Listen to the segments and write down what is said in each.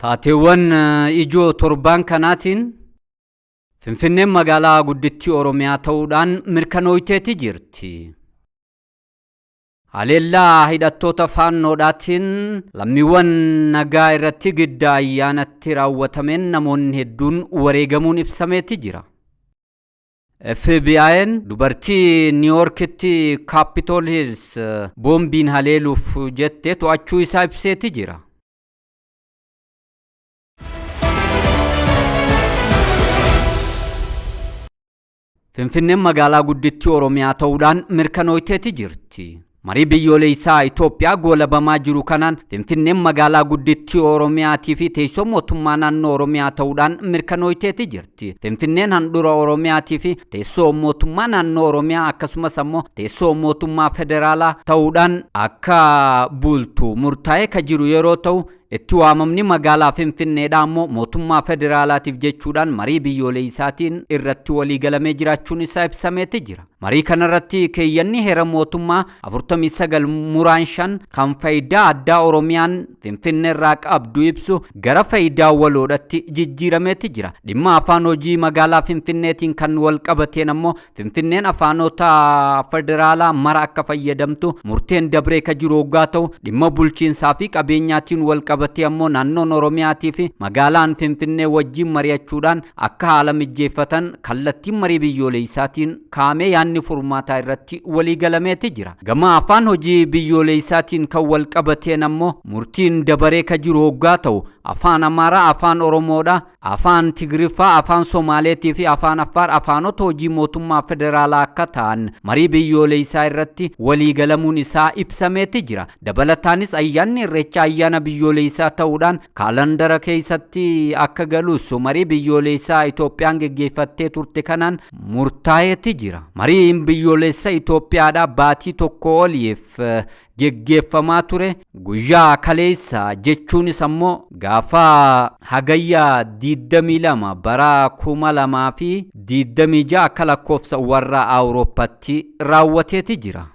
Taateewwan ijoo torbaan kanaatiin Finfinneen magaalaa guddittii Oromiyaa ta'uudhaan mirkanooyteeti jirti. Haleellaa hidhattoota faannoodhaatiin lammiiwwan nagaa irratti giddaa ayyaanatti raawwatameen namoonni hedduun wareegamuun ibsameeti jira. FBI'n dubartii Niiwoorkitti Kaapitool Hiils boombiin haleeluuf jette to'achuu isaa ibseeti jira. Finfinneen magaalaa guddittii Oromiyaa ta'uudhaan mirkanooyteeti jirti. Marii biyyoolessaa Itoophiyaa goolabamaa jiru kanaan Finfinneen magaalaa guddittii Oromiyaatii fi teessoo mootummaa naannoo Oromiyaa ta'uudhaan mirkanooyteeti jirti. Finfinneen handhuura Oromiyaatii fi teessoo mootummaa naannoo Oromiyaa akkasumas ammoo teessoo mootummaa federaalaa ta'uudhaan akka bultu murtaa'ee ka jiru yeroo ta'u itti waamamni magaalaa Finfinneedhaa ammoo mootummaa federaalaatiif jechuudhaan marii biyyoolessaatiin irratti waliigalamee jiraachuun isaa ibsameeti jira. Marii kanarratti keeyyanni heera mootummaa 49 muraan 5 kan faayidaa addaa Oromiyaan Finfinnee irraa qabdu ibsu gara faayidaa waloodhatti jijjiirameeti jira. Dhimma afaan hojii magaalaa Finfinneetiin kan wal qabateen ammoo Finfinneen afaanota federaalaa mara akka fayyadamtu murteen dabree ka jiru hoggaa ta'u dhimma bulchiinsaa fi qabeenyaatiin wal qabatee ammoo naannoon Oromiyaatii fi magaalaan Finfinnee wajjin mari'achuudhaan akka haala mijjeeffatan kallattiin marii biyyoolessaatiin kaa'amee yaadni furmaataa irratti waliigalameeti jira. Gama afaan hojii biyyoolessaatiin kan wal qabateen ammoo murtiin dabaree ka jiru hoggaa ta'u afaan Amaaraa, afaan Oromoodha, afaan Tigriffaa, afaan Somaaleetii fi afaan Affaar afaanota hojii mootummaa federaalaa akka ta'an marii biyyoolessaa irratti waliigalamuun isaa ibsameeti jira. Dabalataanis ayyaanni Irreechaa ayyaana biyyoolessaa ta'uudhaan kaalandara keessatti akka galus marii biyyoolessaa Itoophiyaan geggeeffattee turte kanaan murtaa'eeti jira. Mariin biyyoolessa Itoophiyaadhaa baatii tokko oliif geggeeffamaa ture guyyaa kaleessa jechuunis ammoo gaafa hagayya 22 bara 2026 akka lakkoofsa warra Awurooppaatti raawwateeti jira.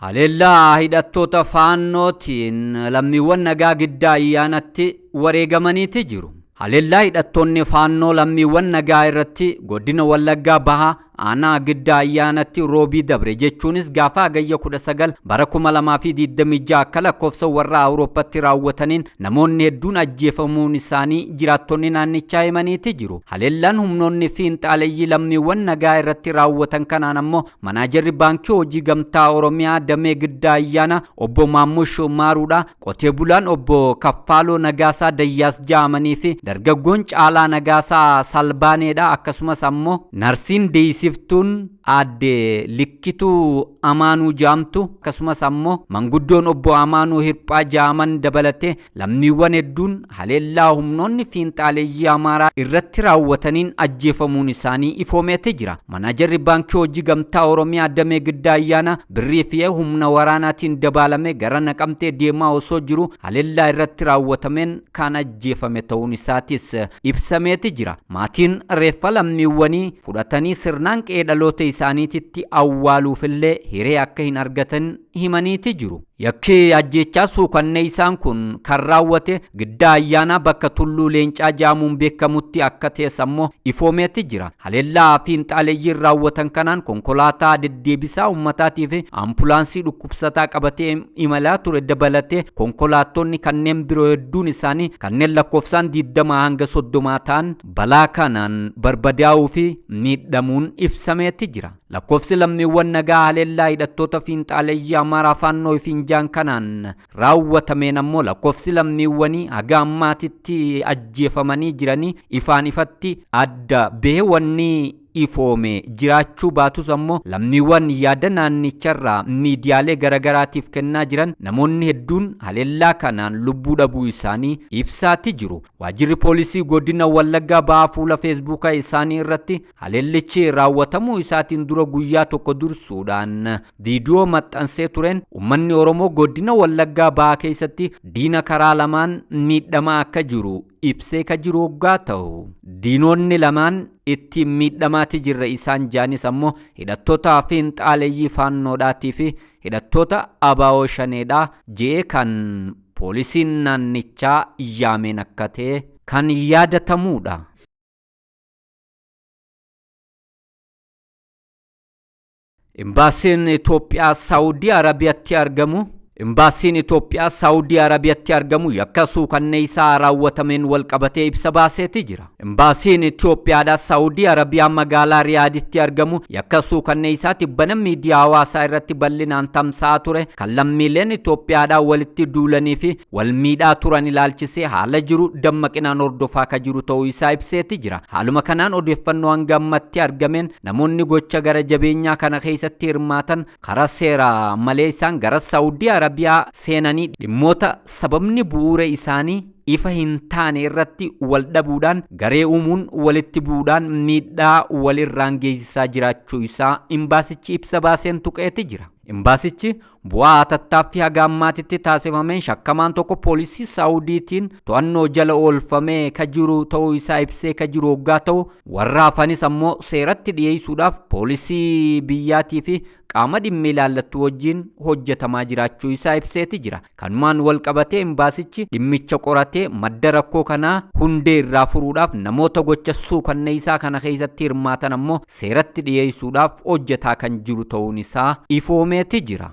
Haleellaa hidhattoota faannootiin lammiiwwan nagaa giddaa ayyaanatti wareegamaniiti jiru. Haleellaa hidhattoonni faannoo lammiiwwan nagaa irratti godina Wallaggaa Bahaa aanaa giddaa ayyaanatti roobii dabre jechuunis gaafa hagayya 19 bara 2026 akka lakkoofsa warra Awurooppaatti raawwataniin namoonni hedduun ajjeefamuun isaanii jiraattonni naannichaa himaniiti jiru. Haleellaan humnoonni fiinxaaleyyii lammiiwwan nagaa irratti raawwatan kanaan ammoo manaajarri baankii hojii gamtaa Oromiyaa damee giddaa ayyaana obbo Maammush Maaruudha qotee bulaan obbo Kaffaaloo Nagaasaa Dayyaas Jaamanii fi dargaggoon Caalaa Nagaasaa Salbaaneedha akkasumas ammoo narsiin deessiftuun aadde Likkituu Amaanuu Jaamtu akkasumas ammoo manguddoon obbo Amaanuu Hirphaa Jaaman dabalatee lammiiwwan hedduun haleellaa humnoonni fiinxaaleeyyii Amaaraa irratti raawwataniin ajjeefamuun isaanii ifoomeeti jira. Manaajarri baankii hojii gamtaa Oromiyaa damee giddaa ayyaana birrii fi humna waraanaatiin dabaalame gara naqamtee deemaa osoo jiru haleellaa irratti raawwatameen kan ajjeefame ta'uun isaatis ibsameeti jira. Maatiin reeffa lammiiwwanii fudhatanii sirnaan qe'ee dhaloota isaaniititti awwaaluufillee hiree akka hin argatan himaniiti jiru. Yakki ajjeechaa suukannee isaan kun kan raawwate giddaa ayyaanaa bakka tulluu leencaa jaamuun beekamutti akka ta'es ammoo ifoomeeti jira. Haleellaa fiinxaaleeyyiin raawwatan kanaan konkolaataa deddeebisaa uummataatii fi ampulaansii dhukkubsataa qabatee imalaa ture dabalatee konkolaattonni kanneen biroo hedduun isaanii kanneen lakkoofsaan 20 hanga 30 ta'an balaa kanaan barbadaa'uu fi miidhamuun ibsameeti jira. Lakkoofsi lammiiwwan nagaa haleellaa hidhattoota fiinxaaleeyyii Amaaraa Faannoo fi Injaan kanaan raawwatameen ammoo lakkoofsi lammiiwwanii haga ammaatitti ajjeefamanii jiranii ifaan ifatti adda bahee wanni ifoome jiraachuu baatus ammoo lammiiwwan yaada naannicharraa miidiyaalee garagaraatiif kennaa jiran namoonni hedduun haleellaa kanaan lubbuu dhabuu isaanii ibsaati jiru. Waajjirri poolisii godina Wallaggaa Bahaa fuula feesbuukaa isaanii irratti haleellichi raawwatamuu isaatiin dura guyyaa tokko dursuudhaan viidiyoo maxxansee tureen uummanni Oromoo godina Wallaggaa Bahaa keessatti diina karaa lamaan miidhamaa akka jiru ibsee ka jiru hoggaa ta'u, diinonni lamaan ittiin miidhamaati jirra isaan jaanis ammoo hidhattoota fiinxaaleeyyii faannoodhaatii fi hidhattoota abaa'oo shaneedhaa je'ee kan poolisiin naannichaa yaameen akka ta'e kan yaadatamuudha. Imbaasiin Itoophiyaa Saawudii Arabiyaatti argamu Imbaasiin Itoophiyaa Saawudii Arabiyaatti argamu yakka suukanneessaa raawwatameen wal qabatee ibsa baaseeti jira. Imbaasiin Itoophiyaadhaa Saawudii Arabiyaa magaalaa Riyaaditti argamu yakka suukanneessaa tibbana miidiyaa hawaasaa irratti bal'inaan tamsa'aa ture kan lammiileen Itoophiyaadhaa walitti duulanii fi wal miidhaa turan ilaalchisee haala jiru dammaqinaan hordofaa ka jiru ta'uu isaa ibseeti jira. Haaluma kanaan odeeffannoo hanga ammatti argameen namoonni gocha gara jabeenyaa kana keessatti hirmaatan karaa seeraa malee isaan gara Saawudii Arabiyaa seenanii dhimmoota sababni bu'uura isaanii ifa hin taane irratti wal dhabuudhaan garee uumuun walitti bu'uudhaan miidhaa walirraan geessisaa jiraachuu isaa imbaasichi ibsa baaseen tuqeeti jira. Imbaasichi bu'aa tattaaffii haga ammaatitti taasifameen shakkamaan tokko poolisii Saawudiitiin to'annoo jala oolfamee ka jiru ta'uu isaa ibsee ka jiru hoggaa ta'u, warra hafanis ammoo seeratti dhiyeessuudhaaf poolisii biyyaatii fi qaama dhimmi ilaallattu wajjin hojjetamaa jiraachuu isaa ibseeti jira. Kanumaan wal qabatee imbaasichi dhimmicha qoratee madda rakkoo kanaa hundee irraa furuudhaaf namoota gocha suukanneessaa kana keessatti hirmaatan ammoo seeratti dhiyeessuudhaaf hojjetaa kan jiru ta'uun isaa ifoomeeti jira.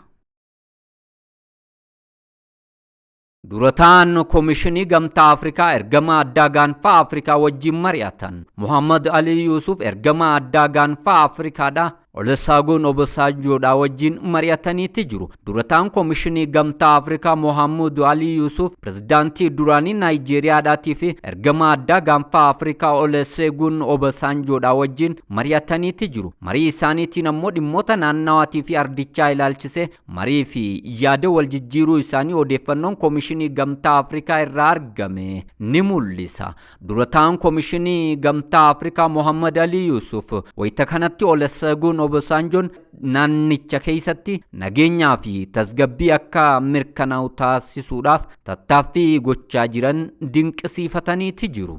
Durataan Koomishinii Gamtaa Afrikaa ergama addaa gaanfaa Afrikaa wajjin mari'atan. Muhammad Ali Yusuf ergama addaa gaanfaa Afrikaadha Olusegun Obasanjoodha wajjin mari'ataniiti jiru. Durataan Koomishinii Gamtaa Afrikaa Muhammad Ali Yusuf pirezidaantii duraanii Naayijeeriyaadhaatii fi ergama addaa gaanfaa Afrikaa Olusegun Obasanjoodha wajjin mari'ataniiti jiru. Marii isaaniitiin ammoo dhimmoota naannawaatii fi ardichaa ilaalchisee marii fi yaada wal jijjiiruu isaanii odeeffannoon Koomishinii Gamtaa Afrikaa irraa argame ni mul'isa. Durataan Koomishinii Gamtaa Afrikaa Muhammad Ali Yusuf wayita kanatti Olusegun Obasanjoon naannicha keessatti nageenyaa fi tasgabbii akka mirkanaa'u taasisuudhaaf tattaaffii gochaa jiran dinqisiifataniiti jiru.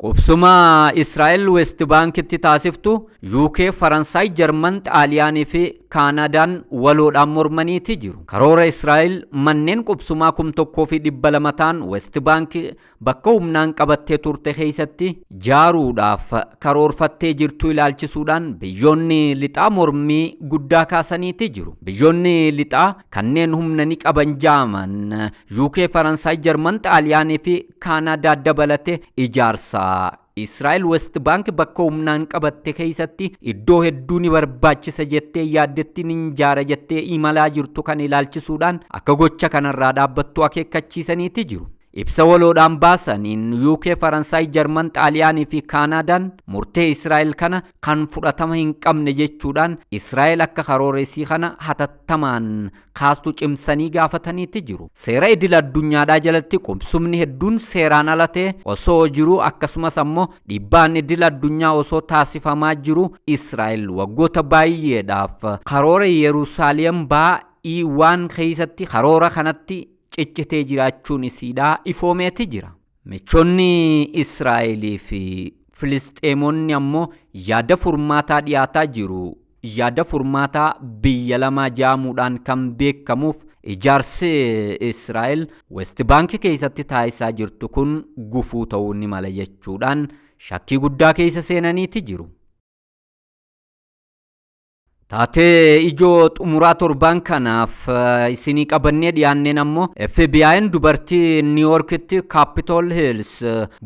Qubsuma Israa'el West Baankitti taasiftu UK, Faransaay, Jarman, Xaaliyaanii fi Kaanadaan waloodhaan mormaniiti jiru. Karoora Israa'el manneen qubsumaa 1200 ta'an West Baank bakka humnaan qabattee turte keessatti jaaruudhaaf karoorfattee jirtu ilaalchisuudhaan biyyoonni lixaa mormii guddaa kaasaniiti jiru. Biyyoonni lixaa kanneen humna ni qaban jaaman UK, Faransaay, Jarman, Xaaliyaanii fi Kaanadaa dabalatee ijaarsa Israa'el West Bank bakka humnaan qabatte keessatti iddoo hedduu ni barbaachisa jettee yaaddetti ni ijaara jettee imalaa jirtu kan ilaalchisuudhaan akka gocha kanarraa dhaabbattu akeekkachiisaniiti jiru. Ibsa waloodhaan baasaniin UK, Faransaay, Jarman, Xaaliyaanii fi Kaanaadaan murtee Israa'el kana kan fudhatama hin qabne jechuudhaan Israa'el akka karooresii kana hatattamaan kaastu cimsanii gaafataniiti jiru. Seera idil addunyaadhaa jalatti qubsumni hedduun seeraan ala ta'e osoo jiru, akkasumas ammoo dhiibbaan idil addunyaa osoo taasifamaa jiru, Israa'el waggoota baay'eedhaaf karoora Yerusaalem baa'ii waan keessatti karoora kanatti ciccitee jiraachuun isiidhaa ifoomeeti jira. Michoonni Israa'elii fi Filisxeemonni ammoo yaada furmaataa dhiyaataa jiru. Yaada furmaataa biyya lamaa jaamuudhaan kan beekamuuf ijaarsi Israa'el West Bank keessatti taasisaa jirtu kun gufuu ta'uu ni mala jechuudhaan shakkii guddaa keessa seenaniiti jiru. Taatee ijoo xumuraa torban kanaaf isinii qabannee dhiyaanneen ammoo FBI'n dubartii New Yorkitti Capitol Hills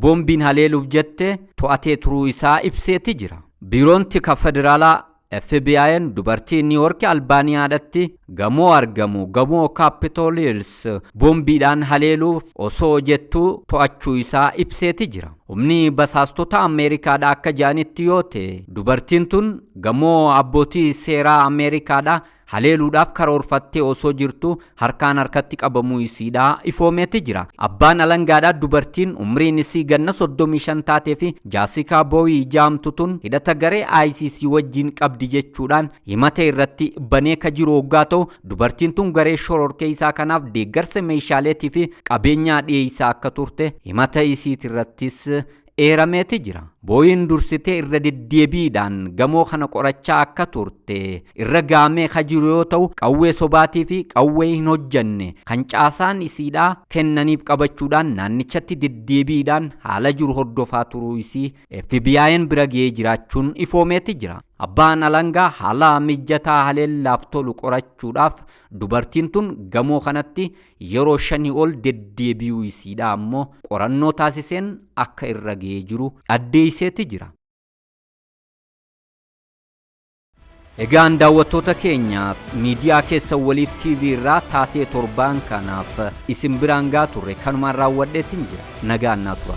boombiin haleeluuf jette to'atee turuu isaa ibseeti jira. Biiroon tika federaalaa FBI'n dubartii New York Albaaniyaadhatti gamoo argamu gamoo Capitol Hills boombiidhaan haleeluuf osoo jettu to'achuu isaa ibseeti jira. Humni basaastota Ameerikaadhaa akka jedhanitti yoo ta'e, dubartiin tun gamoo abbootii seeraa Ameerikaadhaa haleeluudhaaf karoorfattee osoo jirtu harkaan harkatti qabamuu isiidhaa ifoomeeti jira. Abbaan alangaadhaa dubartiin umriin isii ganna 35 taatee fi Jaasikaa Boowii jaamtu tun hidhata garee ICC wajjin qabdi jechuudhaan himata irratti banee ka jiru hoggaa ta'u, dubartiin tun garee shororkeessaa kanaaf deeggarsa meeshaaleetii fi qabeenyaa dhiyeessaa akka turte himata isiitirrattis eerameeti jira. Booyiin dursitee irra deddeebiidhaan gamoo kana qorachaa akka turte irra gaamee ka jiru yoo ta'u, qawwee sobaatii fi qawwee hin hojjanne kan caasaan isiidhaa kennaniif qabachuudhaan naannichatti deddeebiidhaan haala jiru hordofaa turuu isii FBI'n bira ga'ee jiraachuun ifoomeeti jira. Abbaan alangaa haala mijataa haleellaaf tolu qorachuudhaaf dubartiin tun gamoo kanatti yeroo 5 ol deddeebi'uu isiidha ammoo qorannoo taasiseen akka irra ga'ee jiru addeesseeti jira. Egaan daawwattoota keenya, miidiyaa keessan Waliif TV irraa taatee torbaan kanaaf isin biraan gaa turre kanumaan raawwadheetiin jira. Nagaan naa tura.